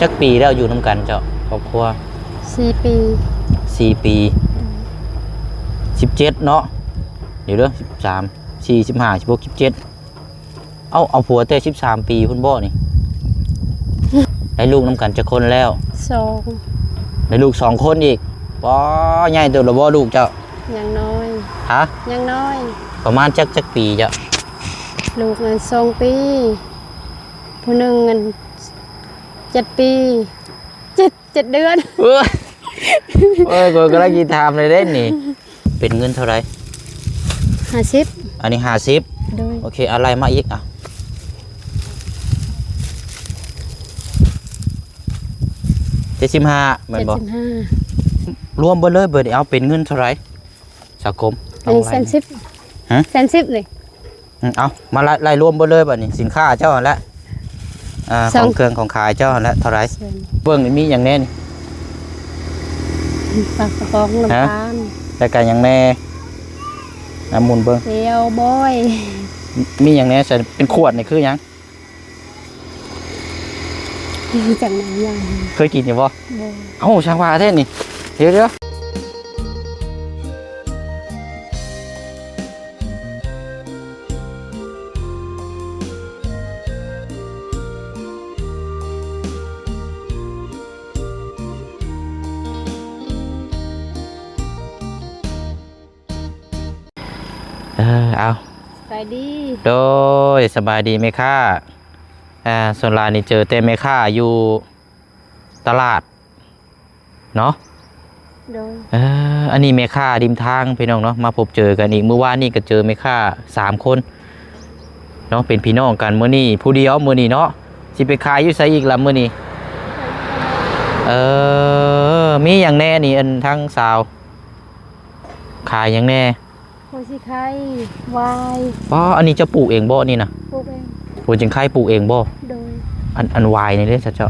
ຈັກປີແລ້ວຢູ່ນຳກັນເຈົ້າ ຄອບຄົວ? ສີ່ປີ. ສີ່ປີ. ສິບເຈັດເນາະ ດຽວເດີ ສິບສາມ ສີ່ ສິບຫ້າ ສິບຫົກ ສິບເຈັດ. ເອົາ ເອົາຜົວແຕ່ສິບສາມປີພຸ້ນບໍ່ນີ້? ໄດ້ລູກນຳກັນຈັກຄົນແລ້ວ? ສອງ. ໄດ້ລູກສອງຄົນອີກ. ປ້າ ໃຫຍ່ເຕີບແລ້ວບໍ່ລູກເຈົ້າ? ຍັງນ້ອຍ. ຮະ? ຍັງນ້ອຍ. ປະມານຈັກ ຈັກປີເຈົ້າ? ລູກນັ້ນສອງປີ ຜູ້ໜຶ່ງນັ້ນເຈັດປີ ເຈັດ ເຈັດເດືອນ. ເອີຍ ເອີຍ ຂ້ອຍກຳລັງຊິຖາມເລີຍເດ້ນີ້. ເປັນເງິນເທົ່າໃດ? ຫ້າສິບ. ອັນນີ້ຫ້າສິບ. ໂດຍ. ໂອເຄ ອາ ໄລ່ມາອີກ ອາ ເຈັດສິບຫ້າ ແມ່ນບໍ່? ເຈັດສິບຫ້າ. ລວມເບິດເລີຍເບິດນີ້ ເອົາ ເປັນເງິນເທົ່າໃດ ສາກົມ? ອັນນີ້ແສນສິບ. ຮະ? ແສນສິບນີ້. ອືມ ເອົາ ມາໄລ່ ໄລ່ລວມເບິດເລີຍບັດນີ້ ສິນຄ້າເຈົ້າຫັ້ນແຫຼະ ອ່າ ຂອງເຄື່ອງຂອງຂາຍເຈົ້າຫັ້ນແຫຼະ ເທົ່າໃດ? ເບິ່ງນີ້ມີຫຍັງແດ່ນີ້? ປາກະປ໋ອງ ນ້ຳຕານ ແລ້ວກະຫຍັງແດ່? ອາ ໝູນເບິ່ງ ແຈ່ວບອຍ ມີຫຍັງແດ່? ໃສ່ເປັນຂວດນີ້ຄືຫຍັງ? ຈັ່ງນັ້ນຫຍັງ ເຄີຍກິນຢູ່ບໍ່? ບໍ່. ເອົ້າ ຊ່າງວ່າແທ້ນີ້ ດຽວໆ. ເອີ ເອົາ ສະບາຍດີ. ໂດຍ ສະບາຍດີແມ່ຄ້າ. ອ່າ ສ່ວນຫຼາຍນີ້ເຈີແຕ່ແມ່ຄ້າຢູ່ຕະຫຼາດເນາະ. ໂດຍ. ເອີ ອັນນີ້ແມ່ຄ້າລິມທາງພີ່ນ້ອງເນາະ ມາພົບເຈີກັນອີກ. ມື້ວານນີ້ກໍເຈີແມ່ຄ້າສາມຄົນເນາະ ເປັນພີ່ນ້ອງກັນ. ມື້ນີ້ຜູ້ດຽວ ມື້ນີ້ເນາະ. ຊິໄປຂາຍຢູ່ໃສອີກລະມື້ນີ້? ເອີ ມີຫຍັງແດ່ນີ້ ອັນທາງສາວ ຂາຍຫຍັງແດ່? ໂພຊິໄຄ ຫວາຍ. ປ້າ ອັນນີ້ເຈົ້າປູກເອງບໍ່ນີ້ນະ? ປູກເອງ. ໂພຊິໄຄປູກເອງບໍ່? ໂດຍ. ອັນ ອັນຫວາຍນີ້ເດ້ ເຈົ້າ?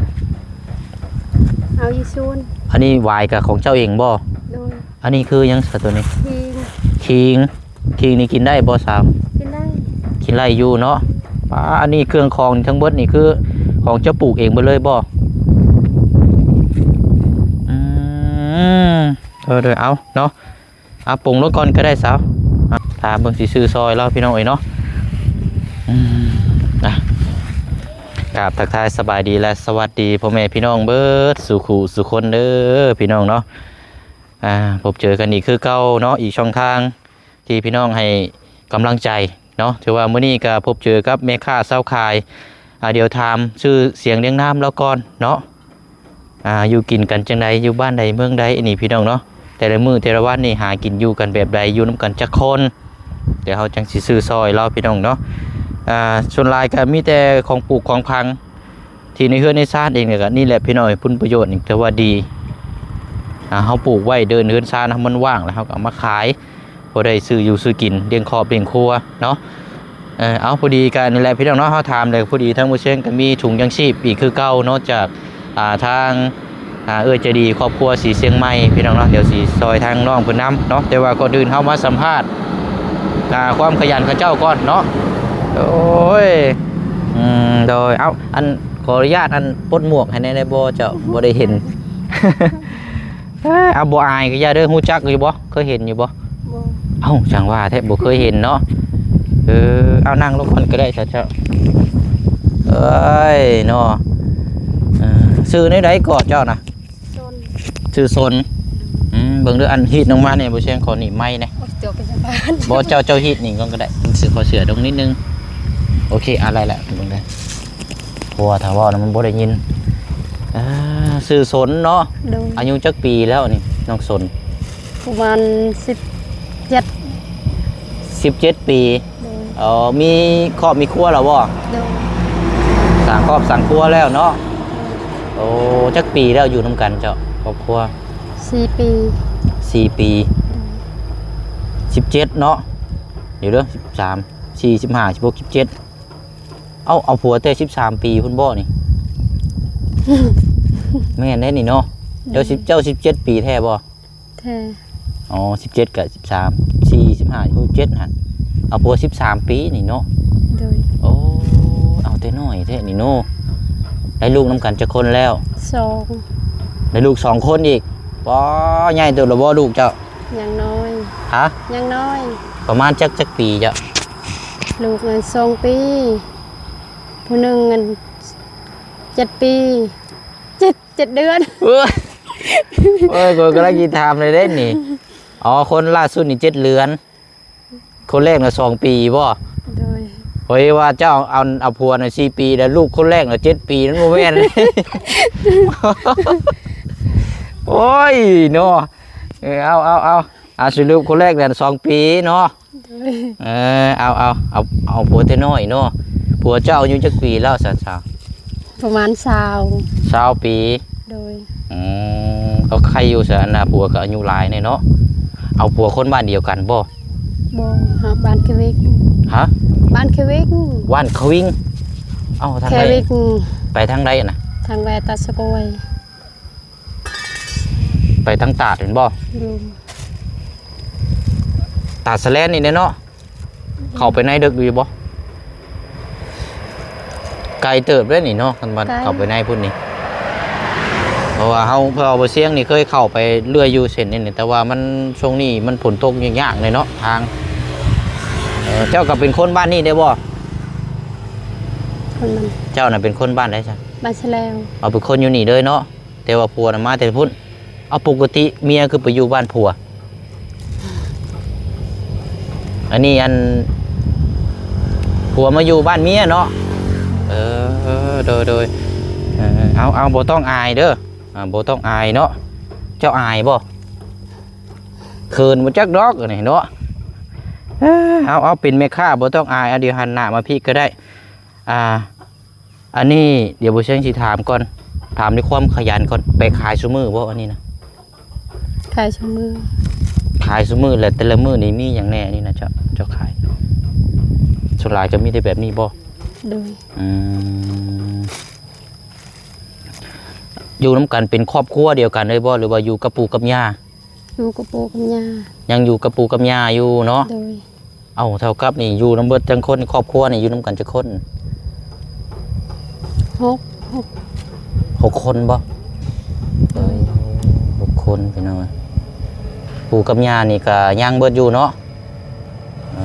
ເອົາຢູ່ສວນ. ອັນນີ້ຫວາຍກະຂອງເຈົ້າເອງບໍ່? ໂດຍ. ອັນນີ້ຄືຫຍັງຊະໂຕນີ້? ຂີງ. ຂີງ. ຂີງນີ້ກິນໄດ້ບໍ່ສາວ? ກິນໄດ້. ກິນໄດ້ຢູ່ເນາະ. ປ້າ ອັນນີ້ເຄື່ອງຂອງທັງເບິດນີ້ຄືຂອງເຈົ້າປູກເອງເບິດເລີຍບໍ່? ອືມ ເອີ ໂດຍ ເອົາເນາະ. ອາ ປົງລົງກ່ອນກໍໄດ້ສາວ ອາ ຖ້າເບິ່ງຊິຊື້ຊ່ອຍລາວ ພີ່ນ້ອງເອີຍເນາະ. ອືມ ອາ ກາບທັກທາຍສະບາຍດີ ແລະ ສະຫວັດດີພໍ່ແມ່ພີ່ນ້ອງເບິດສູ່ຄູ່ສູ່ຄົນເດີ ພີ່ນ້ອງເນາະ. ອາ ພົບເຈີກັນອີກຄືເກົ່າເນາະ ອີກຊ່ອງທາງທີ່ພີ່ນ້ອງໃຫ້ກຳລັງໃຈ ເນາະ. ຖືວ່າມື້ນີ້ກໍພົບເຈີກັບແມ່ຄ້າຊາວຂາຍ ອາ ດຽວຖາມຊື່ສຽງລຽງນາມລາວກ່ອນເນາະ. ອາ ຢູ່ກິນກັນຈັ່ງໃດ ຢູ່ບ້ານໃດເມືອງໃດ ອັນນີ້ພີ່ນ້ອງເນາະ. ແຕ່ລະມື້ແຕ່ລະວັນນີ້ຫາກິນຢູ່ກັນແບບໃດ ຢູ່ນຳກັນຈັກຄົນ ດຽວເຮົາຈັ່ງຊິຊື້ຊ່ອຍລາວ ພີ່ນ້ອງເນາະ. ອາ ສ່ວນຫຼາຍກໍມີແຕ່ຂອງປູກຂອງຝັງ ທີ່ໃນເຮືອນໃນຊານເອງນີ້ແຫຼະ ພີ່ນ້ອງເອີຍ. ຜົນປະໂຫຍດນີ້ຖືວ່າດີ ອາ ເຮົາປູກໄວ້ ເດີ່ນເຮືອນຊານເຮົາມັນວ່າງ ແລ້ວເຮົາກໍເອົາມາຂາຍ ພໍໄດ້ຊື້ຢູ່ຊື້ກິນ ລ້ຽງຄອບລ້ຽງຄົວເນາະ. ເອີ ເອົາ ພໍດີກັນນີ້ແຫຼະ ພີ່ນ້ອງເນາະ. ເຮົາຖາມແລ້ວ ພໍດີທາງໝູ່ເຊງກໍມີຖົງຍາງຊີບອີກຄືເກົ່າເນາະ ຈາກ ອາ ທາງ ອາ ເອື້ອຍໃຈດີຄອບຄົວສີຊຽງໃໝ່ ພີ່ນ້ອງເນາະ. ດຽວຊິຊ່ອຍທາງນ້ອງເພິ່ນນຳເນາະ ແຕ່ວ່າກ່ອນອື່ນເຮົາມາສຳພາດ ອາ ຄວາມຂະຫຍັນເຂົາເຈົ້າກ່ອນເນາະ. ໂອ້ຍ ອືມ ໂດຍ ເອົາ ອັນ ຂໍອະນຸຍາດ ອັນ ປົດໝວກໃຫ້ແດ່ໄດ້ບໍ່ເຈົ້າ? ບໍ່ໄດ້ເຫັນ. ເອີ ເອົາ ບໍ່ອາຍກໍຢ່າເດີ. ຮູ້ຈັກຢູ່ບໍ່? ເຄີຍເຫັນຢູ່ບໍ່? ບໍ່. ເອົ້າ ຈັ່ງວ່າແທ້ ບໍ່ເຄີຍເຫັນເນາະ. ເອີ ເອົາ ນັ່ງລົງກ່ອນກໍໄດ້ຊະເຈົ້າ. ເອີຍ ເນາະ ເອີ ຊື່ແນວໃດເກາະເຈົ້ານະ? ຊົນ. ຊື່ຊົນ. ອືມ ເບິ່ງເດີ ອັນ ຮີດລົງມາແດ່ ບໍ່ແຊງ ຂໍໜີບໄມແດ່. ໂອ້ຍ ຕົວເປັນສະບານ. ບໍ່ ເຈົ້າ ເຈົ້າຮີດໜີບກ່ອນກໍໄດ້ ຊື້ຂໍເສື້ອລົງນິດໜຶ່ງ. ໂອເຄ ອາ ໄດ້ແລ້ວ ເບິ່ງເດີ ເພາະວ່າຖ້າເວົ້ານະມັນບໍ່ໄດ້ຍິນ. ອາ ຊື່ຊົນເນາະ. ໂດຍ. ອາຍຸຈັກປີແລ້ວນີ້ ນ້ອງຊົນ? ປະມານສິບເຈັດ. ສິບເຈັດປີ. ໂດຍ. ເອີ ມີຄອບມີຄົວແລ້ວບໍ່? ໂດຍ. ສ້າງຄອບສ້າງຄົວແລ້ວເນາະ. ໂດຍ. ໂອ້ ຈັກປີແລ້ວຢູ່ນຳກັນເຈົ້າ ຄອບຄົວ? ສີ່ປີ. ສີ່ປີ. ໂດຍ. ສິບເຈັດເນາະ. ດຽວເດີ ສິບສາມ ສີ່ ສິບຫ້າ ສິບຫົກ ສິບເຈັດ. ເອົາ ເອົາຜົວແຕ່ສິບສາມປີພຸ້ນບໍ່ນີ້? ແມ່ນແດ່ນີ້ເນາະ. ເຈົ້າສິບ ໂດຍ ເຈົ້າສິບເຈັດປີແທ້ບໍ່? ແທ້. ອໍ ສິບເຈັດ ກະສິບສາມ ສິບສີ່ ສິບຫ້າ ສິບຫົກ ສິບເຈັດຫັ້ນ. ເອົາຜົວສິບສາມປີນີ້ເນາະ. ໂດຍ. ໂອ້ ເອົາແຕ່ນ້ອຍແທ້ນີ້ເນາະ. ໄດ້ລູກນຳກັນຈັກຄົນແລ້ວ? ສອງ. ໄດ້ລູກສອງຄົນອີກ? ປໍ ໃຫຍ່ເຕີບແລ້ວບໍ່ລູກເຈົ້າ? ຍັງນ້ອຍ. ຮະ? ຍັງນ້ອຍ. ປະມານຈັກ ຈັກປີເຈົ້າ? ລູກນັ້ນສອງປີ ຜູ້ໜຶ່ງນັ້ນເຈັດປີ ເຈັດ ເຈັດເດືອນ. ໂອ້ຍ ໂອ້ຍ ຂ້ອຍກຳລັງຊິຖາມເລີຍເດ້ນີ້. ອໍ ຄົນລ່າສຸດນີ້ເຈັດເດືອນ ຄົນແລກນະສອງປີບໍ່? ໂດຍ. ຂ້ອຍວ່າເຈົ້າເອົາ ເອົາຜົວນະສີ່ປີ ແລ້ວລູກຄົນແລກນະເຈັດປີ ນັ້ນບໍ່ແມ່ນ. ໂອ້ຍເນາະ. ເອີ ເອົາ ເອົາ ເອົາ ອາ ສະຫຼຸບຄົນແລກນະສອງປີເນາະ. ໂດຍ. ເອີ ເອົາ ເອົາ ເອົາ ເອົາຜົວແຕ່ນ້ອຍເນາະ. ຜົວເຈົ້າອາຍຸຈັກປີແລ້ວຊະ? ປະມານຊາວ ຊາວປີ. ໂດຍ. ອືມ ເອົາ ໃຄຢູ່ຊະ ອັນນ່າ ຜົວກໍອາຍຸຫຼາຍແນ່ເນາະ. ເອົາຜົວຄົນບ້ານດຽວກັນບໍ່? ບໍ່ ຫາ ບ້ານເຄວິກ. ຮະ? ບ້ານເຄວິກ. ບ້ານເຄວິກ. ເອົ້າ ທາງໃດ? ເຄວິກ. ໄປທາງໃດນະ? ທາງແວຕາສະກວຍ. ໄປທາງຕາດແມ່ນບໍ່? ໂດຍ. ຕາດສະແລນນີ້ແຫຼະເນາະ. ເຂົ້າໄປໃນເດິກຢູ່ບໍ່? ໄກເຕີບເດ້ນີ້ເນາະ ຄັນວ່າ ໄກ ເຂົ້າໄປໃນພຸ້ນນີ້. ເພາະວ່າເຮົາ ເພາະວ່າບໍ່ຊຽງນີ້ເຄີຍເຂົ້າໄປເລື່ອຍຢູ່ເສັ້ນນີ້ ແຕ່ວ່າມັນ ຊ່ວງນີ້ມັນຝົນຕົກຍາກໆແດ່ເນາະ ທາງ. ເອີ ເຈົ້າກໍເປັນຄົນບ້ານນີ້ໄດ້ບໍ່? ຄົນບ້ານ. ເຈົ້ານະເປັນຄົນບ້ານໃດຊະ? ບ້ານສະແລວ. ເອົາ ເປັນຄົນຢູ່ນີ້ເລີຍເນາະ. ແຕ່ວ່າຜົວນະມາແຕ່ພຸ້ນ. ເອົາ ປົກກະຕິເມຍຄືໄປຢູ່ບ້ານຜົວ? ອັນນີ້ ອັນ ຜົວມາຢູ່ບ້ານເມຍເນາະ. ເອີ ໂດຍ ໂດຍ. ເອີ ເອົາ ເອົາ ບໍ່ຕ້ອງອາຍເດີ. ອ່າ ບໍ່ຕ້ອງອາຍເນາະ. ເຈົ້າອາຍບໍ່? ເຂີນບໍ່ຈັກດອກອັນນີ້ເນາະ. ເອີ ເອົາ ເອົາ ເປັນແມ່ຄ້າບໍ່ຕ້ອງອາຍ. ເອົາ ດຽວຫັນໜ້າມາພີ້ກໍໄດ້. ອ່າ ອັນນີ້ດຽວບໍ່ຊຽງຊິຖາມກ່ອນ ຖາມດ້ວຍຄວາມຂະຫຍັນກ່ອນ. ໄປຂາຍຊຸມື້ບໍ່ອັນນີ້ນະ? ຂາຍຊຸມື້. ຂາຍຊຸມື້ ແລະແຕ່ລະມື້ນີ້ມີຫຍັງແດ່ນີ້ນະ ເຈົ້າ ເຈົ້າຂາຍ? ສ່ວນຫຼາຍກໍມີແຕ່ແບບນີ້ບໍ່? ໂດຍ. ອືມ ຢູ່ນຳກັນເປັນຄອບຄົວດຽວກັນເລີຍບໍ່ ຫຼືວ່າຢູ່ກັບປູ່ກັບຍ່າ? ຢູ່ກັບປູ່ກັບຍ່າ. ຍັງຢູ່ກັບປູ່ກັບຍ່າຢູ່ເນາະ? ໂດຍ. ເອົ້າ ເທົ່າກັບນີ້ຢູ່ນຳເບິດທັງຄົນ ຄອບຄົວນີ້ຢູ່ນຳກັນຈັກຄົນ? ຫົກ ຫົກ ຫົກຄົນບໍ່? ໂດຍ. ຫົກຄົນພີ່ນ້ອງ. ປູ່ກັບຍ່ານີ້ກະຍັງເບິດຢູ່ເນາະ? ເອີ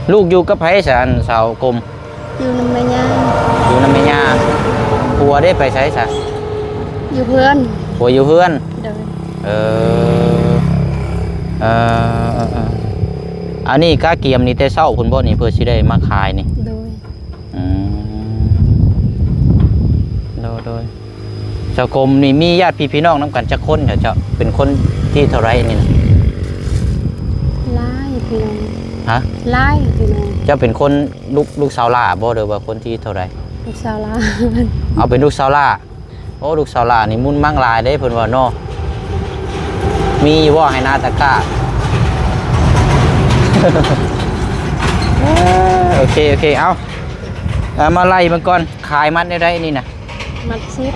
ໂດຍ. ລູກຢູ່ກັບໃຜຊະ ອັນສາວກົມ? ຢູ່ນຳແມ່ຍ່າ. ຢູ່ນຳແມ່ຍ່າ. ຜົວເດ້ໄປໃສຊະ? ຢູ່ເຮືອນ. ຜົວຢູ່ເຮືອນ? ໂດຍ. ເອີ ເອີ ເອີ ເອີ ອັນນີ້ກະກຽມນີ້ແຕ່ເຊົ້າພຸ້ນບໍ່ນີ້ ເພື່ອຊິໄດ້ມາຂາຍນີ້? ໂດຍ. ອືມ ໂດຍ ໂດຍ. ສາວກົມນີ້ມີຍາດພີ່ພີ່ນ້ອງນຳກັນຈັກຄົນເຈົ້າ? ເປັນຄົນທີເທົ່າໃດນີ້ນະ? ຫຼາຍພີ່ນ້ອງ. ຮະ? ຫຼາຍພີ່ນ້ອງ. ເຈົ້າເປັນຄົນ ລູກ ລູກສາວຫຼ້າບໍ່ ຫຼືວ່າຄົນທີເທົ່າໃດ? ລູກສາວຫຼ້າ. ເອົາ ເປັນລູກສາວຫຼ້າ. ໂອ້ ລູກສາວຫຼ້ານີ້ມຸນມັງຫຼາຍເດ້ ເພິ່ນວ່າເນາະ. ມີຢູ່ບໍ່ໄຮ່ນາຕາກ້າ? ເອີ ໂອເຄ ໂອເຄ. ເອົາ ເອົາ ມາໄລ່ເບິ່ງກ່ອນ ຂາຍມັດແນວໃດນີ້ນະ? ມັດສິບ.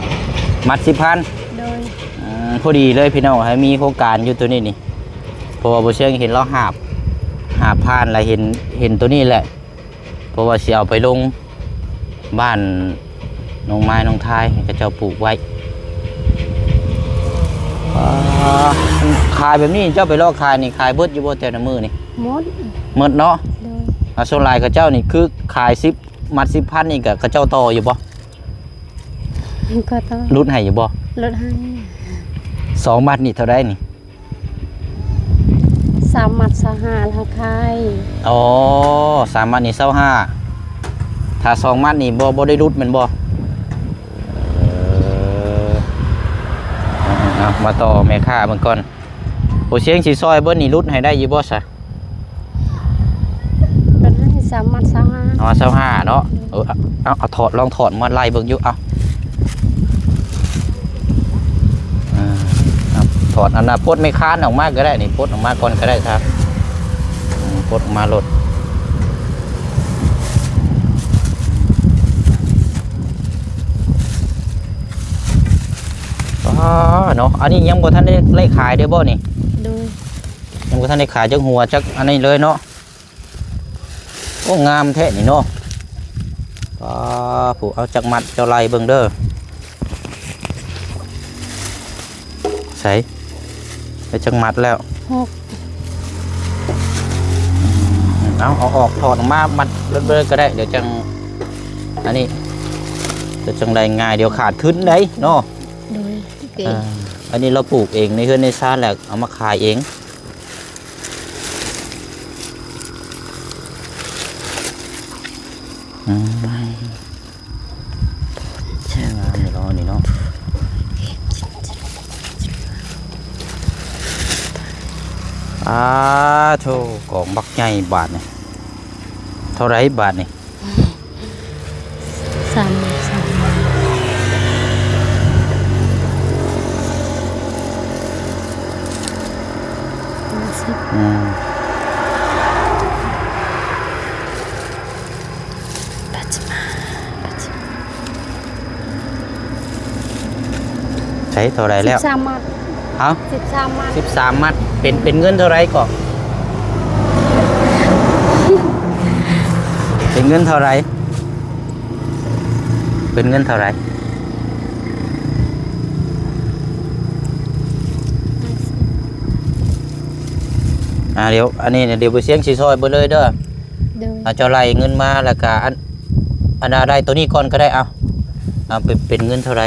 ມັດສິບພັນ? ໂດຍ. ອືມ ພໍດີເລີຍພີ່ນ້ອງ ໃຫ້ມີໂຄງການຢູ່ໂຕນີ້ນີ້ ເພາະວ່າບໍ່ເຊີງເຫັນລາວຫາບ ຫາບຜ່ານ ແລ້ວເຫັນ ເຫັນໂຕນີ້ແຫຼະ ເພາະວ່າຊິເອົາໄປລົງບ້ານນ້ອງໄມ້ນ້ອງທາຍ ໃຫ້ເຂົາເຈົ້າປູກໄວ້. ອ່າ ຂາຍແບບນີ້ ເຈົ້າໄປລອກຂາຍນີ້ ຂາຍເບິດຢູ່ບໍ່ແຕ່ລະມື້ນີ້? ໝົດ. ໝົດເນາະ? ໂດຍ. ອ່າ ສ່ວນຫຼາຍເຂົາເຈົ້ານີ້ຄືຂາຍສິບ ມັດສິບພັນນີ້ ກະເຂົາເຈົ້າຕໍ່ຢູ່ບໍ່? ກໍຕໍ່. ຫຼຸດໃຫ້ຢູ່ບໍ່? ຫຼຸດໃຫ້. ສອງມັດນີ້ເທົ່າໃດນີ້? ສາມມັດຊາວຫ້າ ແລ້ວຂາຍ. ອໍ ສາມມັດນີ້ຊາວຫ້າ ຖ້າສອງມັດນີ້ບໍ່ ບໍ່ໄດ້ຫຼຸດແມ່ນບໍ່? ເອີ ເອົາ ມາຕໍ່ແມ່ຄ້າເບິ່ງກ່ອນ. ໂອ ຊຽງຊິຊ່ອຍເບິດນີ້ ຫຼຸດໃຫ້ໄດ້ຢູ່ບໍ່ຊະ? ເພິ່ນໃຫ້ສາມມັດຊາວຫ້າ. ເອົາ ຊາວຫ້າເນາະ. ເອີ ເອົາ ເອົາ ເອົາຖອດ ລອງຖອດມາໄລ່ເບິ່ງຢູ່. ເອົາ ອ່າ ເອົາ ຖອດອັນນ່າ ປົດໄມ້ຄ້ານອອກມາກໍໄດ້ນີ້ ປົດອອກມາກ່ອນກໍໄດ້ຊະ. ອືມ ປົດອອກມາໂລດ. ອໍ ເນາະ ອັນນີ້ຍັງບໍ່ທັນໄດ້ ໄດ້ຂາຍເດ້ບໍ່ນີ້? ໂດຍ. ຍັງບໍ່ທັນໄດ້ຂາຍຈັກຫົວຈັກອັນນີ້ເລີຍເນາະ. ໂອ້ ງາມແທ້ນີ້ເນາະ. ອໍ ຜູ້ ເອົາຈັກມັດເຈົ້າໄລ່ເບິ່ງເດີ. ໃສ ໄດ້ຈັກມັດແລ້ວ? ຫົກ. ເອົາ ເອົາອອກ ຖອດອອກມາມັດເບີດໆກໍໄດ້ ດຽວຈັ່ງ ອັນນີ້ ດຽວຈັ່ງໄດ້ງ່າຍ ດຽວຂາດທຶນໄດ໋ເນາະ. ໂດຍ ໂອເຄ ອ່າ ອັນນີ້ລາວປູກເອງໃນເຮືອນໃນຊານ ແລ້ວເອົາມາຂາຍເອງ. ອືມ ງາມຢູ່ເນາະ ນີ້ເນາະ. ອາໂທ ກອງບັກໃຫຍ່ບາດນີ້. ເທົ່າໃດບາດນີ້? ສາມໝື່ນ ສາມໝື່ນ ຫ້າສິບ. ອືມ ໃຊ້ເທົ່າໃດແລ້ວ? ສິບສາມມັດ. ຮະ? ສິບສາມມັດ. ສິບສາມມັດ ເປັນ ເປັນເງິນເທົ່າໃດເກາະ? ເປັນເງິນເທົ່າໃດ? ເປັນເງິນເທົ່າໃດ? ອ່າ ດຽວ ອັນນີ້ ດຽວບໍ່ສຽງຊິຊ່ອຍເບິ່ງເລີຍເດີ. ໂດຍ ອ່າ ເຈົ້າໄລ່ເງິນມາ ແລ້ວກະອັນ ອັນ ໄລ່ໂຕນີ້ກ່ອນກໍໄດ້. ເອົາ ເອົາ ເປັນ ເປັນເງິນເທົ່າໃດ?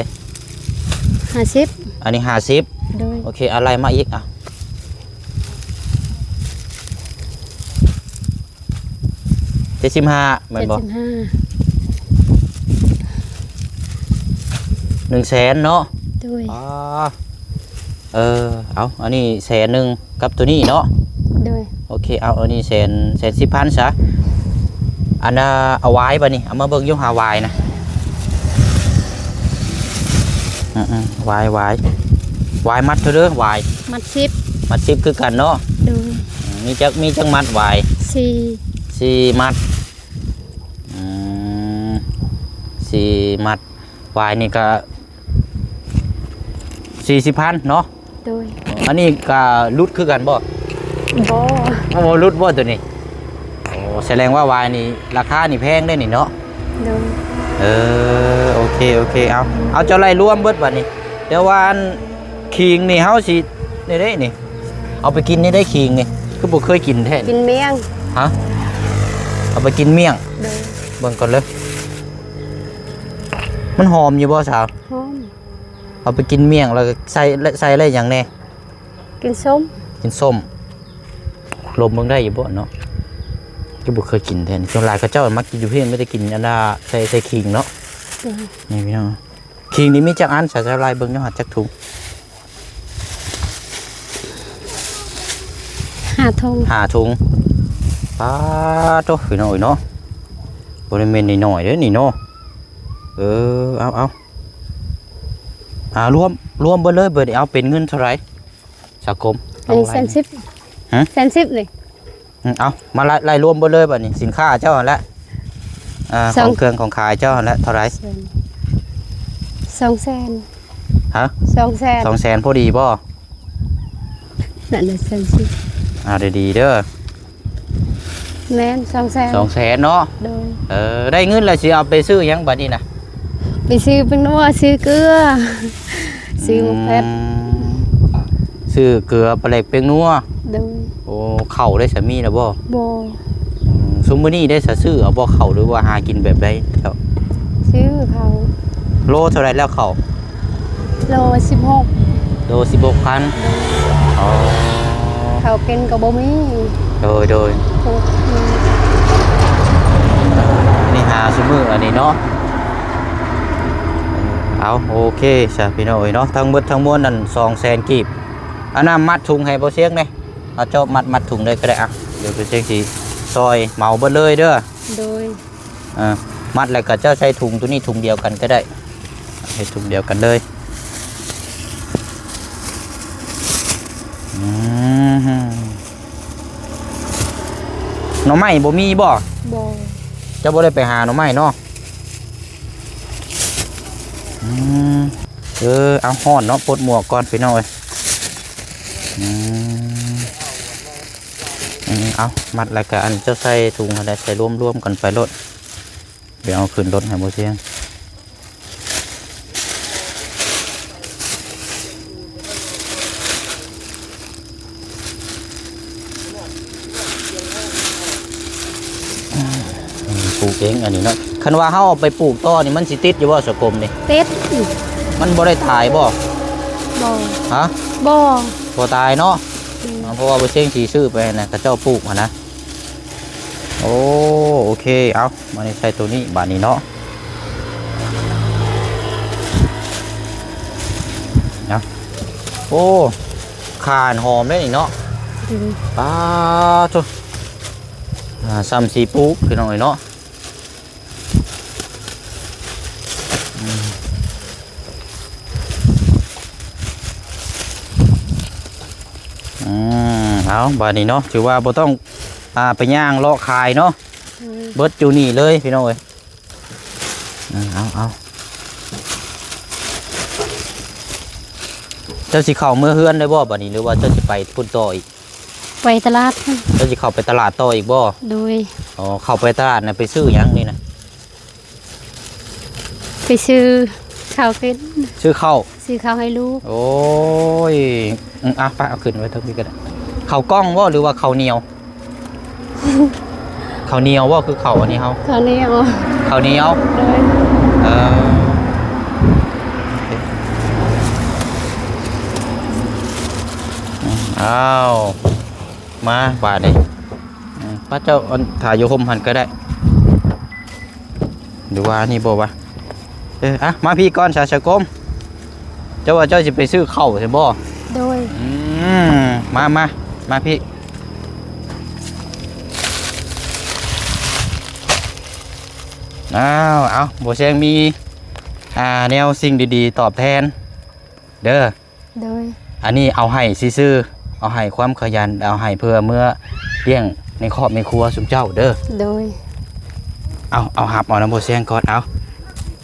ຫ້າສິບ. ອັນນີ້ ຫ້າສິບ. ໂດຍ ໂອເຄ ເອົາໄລ່ມາອີກ. ອ່ະ ເຈັດສິບຫ້າ ແມ່ນບໍ່? ເຈັດສິບຫ້າ. ໜຶ່ງແສນເນາະ. ໂດຍ ອໍ ເອີ ເອົາ ອັນນີ້ແສນໜຶ່ງກັບໂຕນີ້ເນາະ. ໂດຍ ໂອເຄ ເອົາ ອັນນີ້ແສນ ແສນສິບພັນຊະ. ອັນນ່າ ເອົາຫວາຍບາດນີ້ ເອົາມາເບິ່ງຢູ່ຫາຫວາຍນະ. ອືມໆ ຫວາຍ ຫວາຍ ຫວາຍມັດເທົ່າເດີ? ຫວາຍມັດສິບ. ມັດສິບຄືກັນເນາະ. ໂດຍ ອືມ ມີຈັກ ມີຈັກມັດຫວາຍ? ສີ່ ສີ່ມັດ. ອືມ ສີ່ມັດ. ຫວາຍນີ້ກະສີ່ສິບພັນເນາະ. ໂດຍ ອັນນີ້ກະຫຼຸດຄືກັນບໍ່? ບໍ່ ບໍ່ຫຼຸດບໍ່ໂຕນີ້? ໂອ້ ສະແດງວ່າຫວາຍນີ້ລາຄານີ້ແພງເດ້ນີ້ເນາະ. ໂດຍ ເອີ ໂອເຄ ໂອເຄ ເອົາ ເອົາ ເຈົ້າໄລ່ລວມເບິດບາດນີ້. ແຕ່ວ່າອັນ ຂີງນີ້ເຮົາຊິ ນີ້ເດ້ນີ້ ເອົາໄປກິນນີ້ໄດ້ຂີງນີ້ ຄືບໍ່ເຄີຍກິນແທ້? ກິນມ້ຽງ. ຮະ? ເອົາໄປກິນມ້ຽງ. ໂດຍ ເບິ່ງກ່ອນເລີຍ ມັນຫອມຢູ່ບໍ່ສາວ? ຫອມ. ເອົາໄປກິນມ້ຽງ ແລ້ວໃສ່ ໃສ່ໄດ້ຫຍັງແດ່? ກິນສົ້ມ. ກິນສົ້ມ. ລົມເບິ່ງໄດ້ຢູ່ບໍ່ເນາະ? ຄືບໍ່ເຄີຍກິນແທ້. ສ່ວນຫຼາຍເຂົາເຈົ້າມັກກິນຢູ່ພີ້ ມີແຕ່ກິນອັນນ່າ ໃສ່ ໃສ່ຂີງເນາະ. ໂດຍ ນີ້ພີ່ນ້ອງ ຂີງນີ້ມີຈັກອັນ? ສາວໄລ່ເບິ່ງຢູ່ຫາ ຈັກຖົງ? ຫ້າຖົງ. ຫ້າຖົງ. ປາໂຕ ພີ່ນ້ອງເອີຍເນາະ ບໍ່ໄດ້ແມ່ນນ້ອຍໆເດ້ນີ້ເນາະ. ເອີ ເອົາໆ ອ່າ ລວມ ລວມເບິດເລີຍ ເບິດນີ້ ເອົາເປັນເງິນເທົ່າໃດ? ສາຄົມ ອັນນີ້ແສນສິບ. ຮະ? ແສນສິບນີ້. ອືມ ເອົາ ມາໄລ່ ໄລ່ລວມເບິດເລີຍບາດນີ້ ສິນຄ້າເຈົ້າຫັ້ນແຫຼະ ອ່າ ສອງ ຂອງເຄື່ອງຂອງຂາຍເຈົ້າຫັ້ນແຫຼະ ເທົ່າໃດ? ສອງແສນ. ຮະ? ສອງແສນ. ສອງແສນພໍດີບໍ່? ນັ້ນແຫຼະ ແສນສິບ. ອ່າ ດີໆເດີ. ແມ່ນ ສອງແສນ. ສອງແສນເນາະ. ໂດຍ ເອີ ໄດ້ເງິນແລ້ວຊິເອົາໄປຊື້ຫຍັງບາດນີ້ນະ? ໄປຊື້ແປ້ງນົວ ຊື້ເກືອ ຊື້ໝາກແຟດ. ອືມ ຊື້ເກືອ ປາແຫຼກ ແປ້ງນົວ. ໂດຍ ໂອ້ ເຂົ້າໄດ້ສາມີແລ້ວບໍ່? ບໍ່. ອືມ ຊຸມມື້ນີ້ໄດ້ສາຊື້ເອົາບໍ່ເຂົ້າ ຫຼືວ່າຫາກິນແບບໃດເຈົ້າ? ຊື້ເຂົ້າ. ໂລເທົ່າໃດແລ້ວເຂົ້າ? ໂລສິບຫົກ. ໂລສິບຫົກພັນ. ອໍ ເຂົ້າກິນກໍບໍ່ມີ. ໂດຍ ໂດຍ ໂອ້ ນີ້ຫາຊຸມື້ອັນນີ້ເນາະ. ເອົາ ໂອເຄຊະ ພີ່ນ້ອງເອີຍເນາະ ທັງໝົດທັງມວນນັ້ນ ສອງແສນກີບ. ອັນນັ້ນມັດຖົງໃຫ້ບໍ່ຊຽງແດ່ ເອົາເຈົ້າມັດ ມັດຖົງເລີຍກໍໄດ້. ອ່ະ ດຽວເຈົ້າຊຽງຊິຊ່ອຍເໝົາເບິດເລີຍເດີ. ໂດຍ ອ່າ ມັດແລ້ວກໍເຈົ້າໃສ່ຖົງໂຕນີ້ຖົງດຽວກັນກໍໄດ້ ໃສ່ຖົງດຽວກັນເລີຍ. ອືມ ໜໍ່ໄມ້ບໍ່ມີບໍ່? ບໍ່. ເຈົ້າບໍ່ໄດ້ໄປຫາໜໍ່ໄມ້ເນາະ? ອືມ ເອີ ເອົາ ຮ້ອນເນາະ ປົດໝວກກ່ອນ ພີ່ນ້ອງເອີຍ. ອືມ ອືມ ເອົາ ມັດແລ້ວກໍອັນເຈົ້າໃສ່ຖົງຫັ້ນແຫຼະ ໃສ່ລວມໆກັນໄປໂລດ. ໄປເອົາຂຶ້ນລົດໃຫ້ບໍ່ສຽງ. ອືມ ປູກເອງອັນນີ້ເນາະ. ຄັນວ່າເຮົາເອົາໄປປູກຕໍ່ນີ້ ມັນຊິຕິດຢູ່ບໍ່ ສະກົມນີ້? ຕິດ. ມັນບໍ່ໄດ້ຕາຍບໍ່? ບໍ່. ຮະ? ບໍ່. ບໍ່ຕາຍເນາະ. ອືມ. ເພາະວ່າບໍ່ເຊັງຊິຊື້ໄປໃຫ້ນະ ເຂົາເຈົ້າປູກຫັ້ນນະ. ໂອ້ ໂອເຄ ເອົາ ມານີ້ໃສ່ໂຕນີ້ບາດນີ້ເນາະ. ເອົາ ໂອ້ ຂ່າຫອມເດ້ນີ້ເນາະ. ອືມ. ປາໂທ້ ອ່າ ສ່ຳຊິປູກ ພີ່ນ້ອງເອີຍເນາະ. ອືມ ອືມ ເອົາ ບາດນີ້ເນາະ ຖືວ່າບໍ່ຕ້ອງ ອ່າ ໄປຍ່າງເລາະຂາຍເນາະ. ອືມ. ເບິດຢູ່ນີ້ເລີຍ ພີ່ນ້ອງເອີຍ. ເອົາ ເອົາ ເຈົ້າຊິເຂົ້າເມືອເຮືອນໄດ້ບໍ່ບາດນີ້ ຫຼືວ່າເຈົ້າຊິໄປພຸ້ນຕໍ່ອີກ? ໄປຕະຫຼາດ. ເຈົ້າຊິເຂົ້າໄປຕະຫຼາດຕໍ່ອີກບໍ່? ໂດຍ. ອໍ ເຂົ້າໄປຕະຫຼາດນະ ໄປຊື້ຫຍັງນີ້ນະ? ໄປຊື້ເຂົ້າກິນ. ຊື້ເຂົ້າ? ຊື້ເຂົ້າໃຫ້ລູກ. ໂອ້ຍ ອືມ ອ່ະ ໄປເອົາຂຶ້ນໄວ້ເທິງນີ້ກໍໄດ້. ເຂົ້າກ່ອງບໍ່ ຫຼືວ່າເຂົ້າໜຽວ? ເຂົ້າໜຽວບໍ່ ຄືເຂົ້າອັນນີ້ເຮົາ? ເຂົ້າໜຽວ. ເຂົ້າໜຽວ. ໂດຍ. ເອີ ເອົາ ມາບາດນີ້ ອືມ ປ້າເຈົ້າ ອັນ ຖ້າຢູ່ຮົ່ມຫັ້ນກໍໄດ້ ຫຼືວ່ານີ້ບໍ່ວະ? ເອີ ອ່ະ ມາພີ້ກ່ອນຊະ ສາວກົມ. ເຈົ້າວ່າເຈົ້າຊິໄປຊື້ເຂົ້າໃຊ່ບໍ່? ໂດຍ. ອືມ ມາ ມາ ມາພີ້. ອ້າວ ເອົາ ບໍ່ແຊງມີ ອ່າ ແນວສິ່ງດີໆຕອບແທນເດີ. ໂດຍ. ອັນນີ້ເອົາໃຫ້ຊື່ໆ ເອົາໃຫ້ຄວາມຂະຫຍັນ ເອົາໃຫ້ເພື່ອເມືອລ້ຽງໃນຄອບໃນຄົວຊຸມເຈົ້າເດີ. ໂດຍ. ເອົາ ເອົາຮັບເອົານຳບໍ່ແຊງກ່ອນ ເອົາ.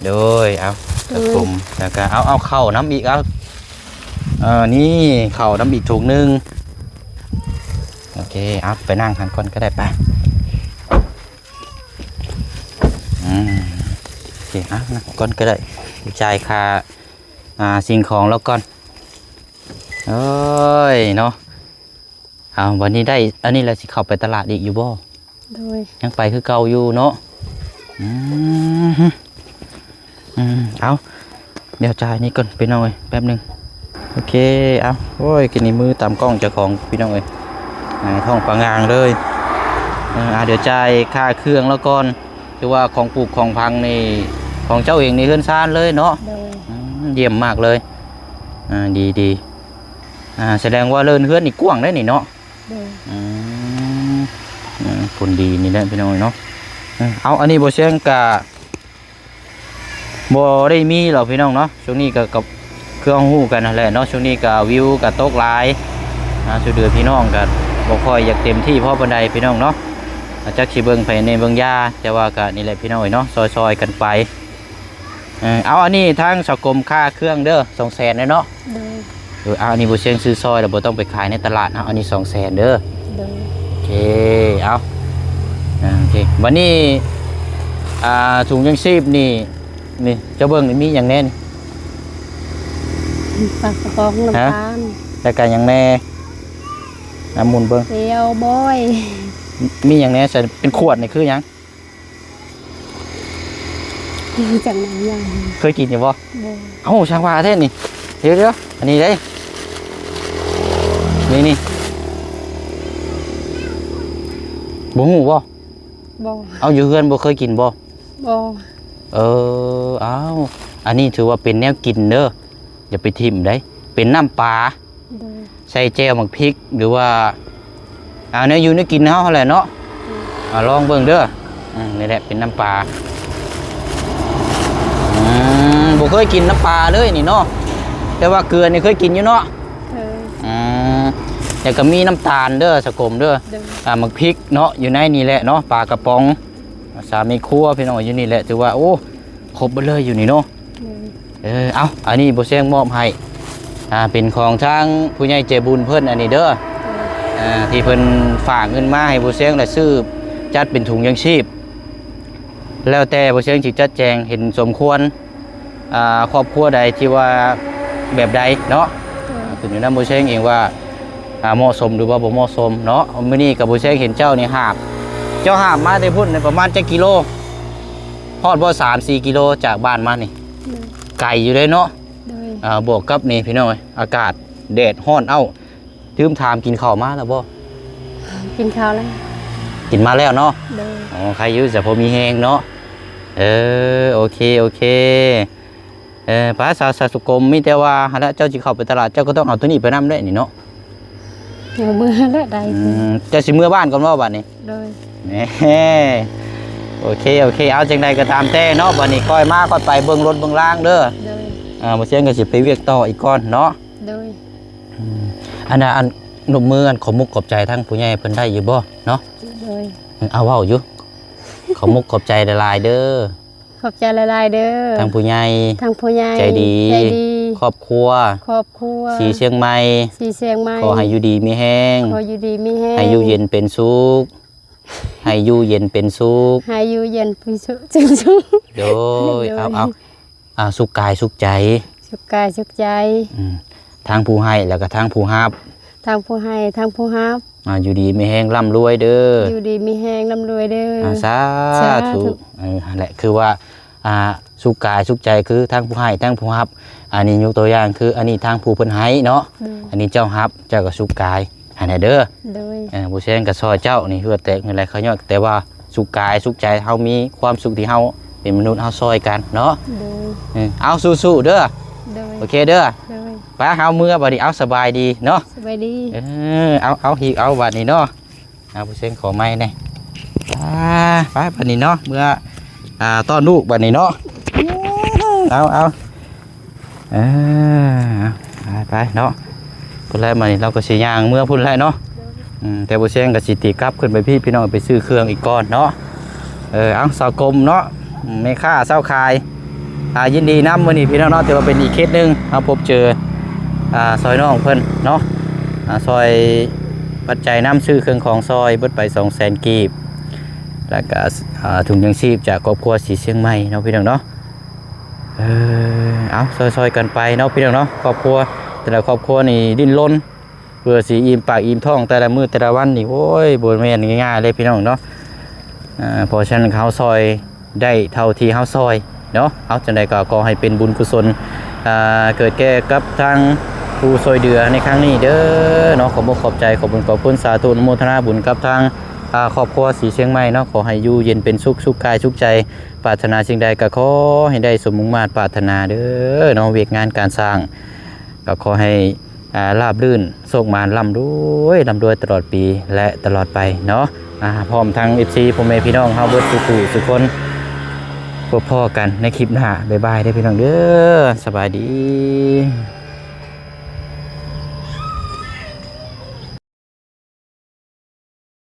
ໂດຍ ເອົາ ໂດຍ ຈັບກຸມ ແລ້ວກະເອົາ ເອົາເຂົ້ານຳອີກ ເອົາ ເອີ ນີ້ເຂົ້ານຳອີກຖົງໜຶ່ງ. ໂອເຄ ເອົາ ໄປນັ່ງຫັ້ນກ່ອນກໍໄດ້ ໄປ. ອືມ ໂອເຄ ເອົາ ນັ່ງກ່ອນກໍໄດ້ ຈ່າຍຄ່າ ອ່າ ສິ່ງຂອງລາວກ່ອນ. ໂອ້ຍເນາະ ເອົາ ບັດນີ້ໄດ້ອັນນີ້ແລ້ວ ຊິເຂົ້າໄປຕະຫຼາດອີກຢູ່ບໍ່? ໂດຍ. ຍັງໄປຄືເກົ່າຢູ່ເນາະ. ອືມ ອືມ ເອົາ ດຽວຈ່າຍນີ້ກ່ອນພີ່ນ້ອງເອີຍ ແປັບໜຶ່ງ. ໂອເຄ ເອົາ ໂອ້ຍ ກິນນີ້ມືຕຳກ້ອງເຈົ້າຂອງພີ່ນ້ອງເອີຍ ອ່າ ທ້ອງປາງາງເລີຍ. ເອີ ອ່າ ດຽວຈ່າຍຄ່າເຄື່ອງລາວກ່ອນ ຖືວ່າຂອງປູກຂອງຝັງນີ້ຂອງເຈົ້າເອງໃນເຮືອນຊານເລີຍເນາະ. ໂດຍ. ອືມ ຢ້ຽມມາກເລີຍ. ອ່າ ດີໆ ອ່າ ສະແດງວ່າເລີນເຮືອນນີ້ກວ້າງເດ້ນີ້ເນາະ. ໂດຍ. ອືມ ອືມ ຜົນດີນີ້ແຫຼະພີ່ນ້ອງເນາະ. ເອີ ເອົາ ອັນນີ້ບໍ່ແຊງກະບໍ່ໄດ້ມີແລ້ວພີ່ນ້ອງເນາະ. ຊ່ວງນີ້ກະ ກະ ຄືເຮົາຮູ້ກັນຫັ້ນແຫຼະເນາະ ຊ່ວງນີ້ກະວິວກະຕົກຫຼາຍ ອ່າ ຊ່ວຍເຫຼືອພີ່ນ້ອງກະບໍ່ຄ່ອຍຢາກເຕັມທີ່ພໍປານໃດພີ່ນ້ອງເນາະ. ອ່າ ຈັກຊິເບິ່ງໃຜແດ່ເບິ່ງຢາ ແຕ່ວ່າກະນີ້ແຫຼະພີ່ນ້ອງເອີຍເນາະ ຊ່ອຍໆກັນໄປ. ເອີ ເອົາ ອັນນີ້ທາງສາກົມຄ່າເຄື່ອງເດີ ສອງແສນເດີເນາະ. ໂດຍ. ເອີ ເອົາ ອັນນີ້ບໍ່ແຊງຊື້ຊ່ອຍແລ້ວ ບໍ່ຕ້ອງໄປຂາຍໃນຕະຫຼາດເນາະ ເອົາ ອັນນີ້ສອງແສນເດີ. ໂດຍ. ໂອເຄ ເອົາ ອ່າ ໂອເຄ ບັດນີ້ ອ່າ ຖົງຍັງຊີບນີ້ ນີ້ ເຈົ້າເບິ່ງນີ້ມີຫຍັງແດ່ນີ້? ປາກະປ໋ອງ ນ້ຳຕານ ແລ້ວກະຫຍັງແດ່? ອ່າ ໝູນເບິ່ງ ແຈ່ວບອຍ ມີຫຍັງແດ່? ໃສ່ເປັນຂວດນີ້ຄືຫຍັງ? ຈັ່ງນັ້ນຍັງ ເຄີຍກິນຢູ່ບໍ່? ບໍ່. ເອົ້າ ຊ່າງວ່າແທ້ນີ້. ດຽວໆ ອັນນີ້ເດ້ ນີ້ ນີ້ ບໍ່ຮູ້ບໍ່? ບໍ່. ເອົາ ຢູ່ເຮືອນບໍ່ເຄີຍກິນບໍ່? ບໍ່. ເອີ ເອົາ ອັນນີ້ຖືວ່າເປັນແນວກິນເດີ ຢ່າໄປຖິ້ມໄດ໋ ເປັນນ້ຳປາ. ໂດຍ. ໃສ່ແຈ່ວໝາກພິກ ຫຼືວ່າ ອ່າ ແນວຢູ່ແນວກິນເຮົາຫັ້ນແຫຼະເນາະ. ອືມ. ອ່າ ລອງເບິ່ງເດີ. ອືມ ນີ້ແຫຼະເປັນນ້ຳປາ. ອືມ ບໍ່ເຄີຍກິນນ້ຳປາເລີຍນີ້ເນາະ ແຕ່ວ່າເກືອນີ້ເຄີຍກິນຢູ່ເນາະ. ເຄີຍ. ອືມ ແລ້ວກໍມີນ້ຳຕານເດີ ສາກົມເດີ. ໂດຍ. ອ່າ ໝາກພິກເນາະ ຢູ່ໃນນີ້ແຫຼະເນາະ ປາກະປ໋ອງ ສາມແມ່ຄົວພີ່ນ້ອງ ຢູ່ນີ້ແຫຼະ ຖືວ່າ ໂອ້ ຄົບເບິດເລີຍຢູ່ນີ້ເນາະ. ໂດຍ. ເອີ ເອົາ ອັນນີ້ບໍ່ແຊງມອບໃຫ້ ອ່າ ເປັນຂອງທາງຜູ້ໃຫຍ່ໃຈບຸນເພິ່ນອັນນີ້ເດີ. ໂດຍ. ອ່າ ທີ່ເພິ່ນຝາກເງິນມາໃຫ້ບໍ່ແຊງ ແລະ ຊື້ຈັດເປັນຖົງຍັງຊີບ. ໂດ ແລ້ວແຕ່ບໍ່ເຊີງຊິຈັດແຈງເຫັນສົມຄວນ ອ່າ ຄອບຄົວໃດທີ່ວ່າແບບໃດເນາະ ໂດຍ ຂຶ້ນຢູ່ນຳບໍ່ເຊີງເອງວ່າ ອ່າ ເໝາະສົມຫຼືວ່າບໍ່ເໝາະສົມເນາະ. ມື້ນີ້ກໍບໍ່ເຊີງເຫັນເຈົ້ານີ້ຫາບ ເຈົ້າຫາບມາແຕ່ພຸ້ນປະມານຈັກກິໂລ? ຮອດບໍ່ ສາມສີ່ກິໂລຈາກບ້ານມານີ້? ໂດຍ ໄກຢູ່ເດ້ເນາະ ໂດຍ ອ່າ ບວກກັບນີ້ພີ່ນ້ອງເອີຍ ອາກາດແດດຮ້ອນເອົ້າ. ລືມຖາມ ກິນເຂົ້າມາແລ້ວບໍ່? ກິນເຂົ້າແລ້ວ ກິນມາແລ້ວເນາະ ໂດຍ ອໍ ໃຄຢູ່ ສະພໍມີແຮງເນາະ ເອີ ໂອເຄ ໂອເຄ ເອີ ໄປ ສາວ ສາວສຸກົມ ມີແຕ່ວ່າຫັ້ນລະ ເຈົ້າຊິເຂົ້າໄປຕະຫຼາດ ເຈົ້າກໍຕ້ອງເອົາໂຕນີ້ໄປນຳເດ້ນີ້ເນາະ ເອົາເມືອແລ້ວໄດ້ ອືມ ເຈົ້າຊິເມືອບ້ານກ່ອນບໍ່ບາດນີ້? ໂດຍ ແໝ ໂອເຄ ໂອເຄ ເອົາ ຈັ່ງໃດກໍຕາມແຕ່ເນາະ ບາດນີ້ຄ່ອຍມາ ຄ່ອຍໄປເບິ່ງລົດເບິ່ງລາງເດີ ໂດຍ ອ່າ ບໍ່ຊຽງກໍຊິໄປວຽກຕໍ່ອີກກ່ອນເນາະ ໂດຍ ອືມ ອັນນ່າ ອັນ ນົບມື ອັນ ຂອບມຸກຂອບໃຈທາງຜູ້ໃຫຍ່ເພິ່ນໄດ້ຢູ່ບໍ່ເນາະ? ໂດຍ ເອີ ເອົາ ເວົ້າຢູ່ ຂອບມຸກຂອບໃຈຫຼາຍໆເດີ ຂອບໃຈຫຼາຍໆເດີ ທາງຜູ້ໃຫຍ່ ທາງຜູ້ໃຫຍ່ ໃຈດີ ໃຈດີ ຄອບຄົວ ຄອບຄົວ ສີຊຽງໃໝ່ ສີຊຽງໃໝ່ ຂໍໃຫ້ຢູ່ດີມີແຮງ ຂໍຢູ່ດີມີແຮງ ໃຫ້ຢູ່ເຢັນເປັນສຸກ ໃຫ້ຢູ່ເຢັນເປັນສຸກ ໃຫ້ຢູ່ເຢັນເປັນສຸກ ເປັນສຸກ ໂດຍ ໂດຍ ເອົາ ເອົາ ອ່າ ສຸກກາຍສຸກໃຈ ສຸກກາຍສຸກໃຈ ອືມ ທັງຜູ້ໃຫ້ ແລ້ວກໍທັງຜູ້ຮັບ ທັງຜູ້ໃຫ້ ທັງຜູ້ຮັບ ອ່າ ຢູ່ດີມີແຮງ ລ່ຳລວຍເດີ ຢູ່ດີມີແຮງ ລ່ຳລວຍເດີ ອ່າ ສາ ສາທຸ ທຸ ເອີ ຫັ້ນແຫຼະ ຄືວ່າ ອ່າ ສຸກກາຍສຸກໃຈ ຄືທັງຜູ້ໃຫ້ ທັງຜູ້ຮັບ ອັນນີ້ຍົກຕົວຢ່າງ ຄືອັນນີ້ທາງຜູ້ເພິ່ນໃຫ້ເນາະ ໂດຍ ອັນນີ້ເຈົ້າຮັບ ເຈົ້າກໍສຸກກາຍ ຫັ້ນແຫຼະເດີ ໂດຍ ເອີ ຜູ້ແຊງກໍຊ່ອຍເຈົ້ານີ້ ເຫື່ອແຕກເຫື່ອໄຫຼເຂົ້າຍ້ອຍ ແຕ່ວ່າສຸກກາຍສຸກໃຈ ເຮົາມີຄວາມສຸກທີ່ເຮົາເປັນມະນຸດ ເຮົາຊ່ອຍກັນເນາະ ໂດຍ ເອີ ເອົາ ສູ້ໆເດີ ໂດຍ ໂອເຄເດີ ໂດຍ ໄປ ເຮົາເມືອບາດນີ້ ເອົາ ສະບາຍດີເນາະ ສະບາຍດີ ເອີ ເອົາ ເອົາ ຮີບເອົາບາດນີ້ເນາະ ເອົາ ຜູ້ເຊງຂໍໄມ້ແດ່ ອ່າ ໄປບາດນີ້ເນາະ ເມືອ ອ່າ ຕ້ອນລູກບາດນີ້ເນາະ ເອົາ ເອົາ ເອີ ໄປ ໄປເນາະ ພຸ້ນແຫຼະ ມານີ້ເຮົາກໍຊິຍ່າງເມືອພຸ້ນແຫຼະເນາະ ອືມ ແຕ່ບໍ່ແຊງກໍຊິຕີກັບຂຶ້ນໄປພີ້ ພີ່ນ້ອງ ໄປຊື້ເຄື່ອງອີກກ່ອນເນາະ ເອີ ເອົາ ສາວກົມເນາະ ແມ່ຄ້າຊາວຂາຍ ອ່າ ຍິນດີນຳ ມື້ນີ້ພີ່ນ້ອງເນາະ ຖືວ່າເປັນອີກເຄສໜຶ່ງ ເຮົາພົບເຈີ ອ່າ ຊ່ອຍນ້ອງເພິ່ນເນາະ ອ່າ ຊ່ອຍປັດໄຈນຳ ຊື້ເຄື່ອງຂອງຊ່ອຍ ເບິດໄປສອງແສນກີບ ແລ້ວກະ ອ່າ ຖົງຍັງຊີບຈາກຄອບຄົວສີຊຽງໃໝ່ເນາະ ພີ່ນ້ອງເນາະ ເອີ ເອົາ ຊ່ອຍໆກັນໄປເນາະ ພີ່ນ້ອງເນາະ ຄອບຄົວ ແຕ່ລະຄອບຄົວນີ້ດີ້ນລົນ ເພື່ອຊິອີ່ມປາກອີ່ມທ້ອງແຕ່ລະມື້ແຕ່ລະວັນນີ້ ໂອ້ຍ ບໍ່ແມ່ນງ່າຍໆເລີຍພີ່ນ້ອງເນາະ ເອີ ເພາະສະນັ້ນເຮົາຊ່ອຍໄດ້ເທົ່າທີ່ເຮົາຊ່ອຍເນາະ ເອົາ ຈັ່ງໃດກໍຂໍໃຫ້ເປັນບຸນກຸສົນ ເອີ ເກີດແກ່ກັບທາງຜູ້ຊ່ວຍເຫຼືອໃນຄັ້ງນີ້ເດີເນາະ ຂອບອົກຂອບໃຈ ຂອບບຸນຂອບຄຸນ ສາທຸ ອະນຸໂມທະນາບຸນກັບທາງ ເອີ ຄອບຄົວສີຊຽງໃໝ່ເນາະ ຂໍໃຫ້ຢູ່ເຢັນເປັນສຸກ ສຸກກາຍສຸກໃຈ ປາດຖະໜາສິ່ງໃດກໍຂໍໃຫ້ໄດ້ສົມມຸ່ງມາດປາດຖະໜາເດີເນາະ ວຽກງານການສ້າງ ກໍຂໍໃຫ້ ອ່າ ລາບລື່ນ ໂຊກໝານ ລ່ຳລວຍ ລ່ຳລວຍຕະຫຼອດປີ ແລະ ຕະຫຼອດໄປເນາະ ອ່າ ພ້ອມທັງ ເອັຟຊີ ພໍ່ແມ່ພີ່ນ້ອງເຮົາເບິດສູ່ຜູ້ສູ່ຄົນ ພົບພໍ້ກັນໃນຄລິບໜ້າ ບາຍບາຍເດີພີ່ນ້ອງເດີ ສະບາຍດີ.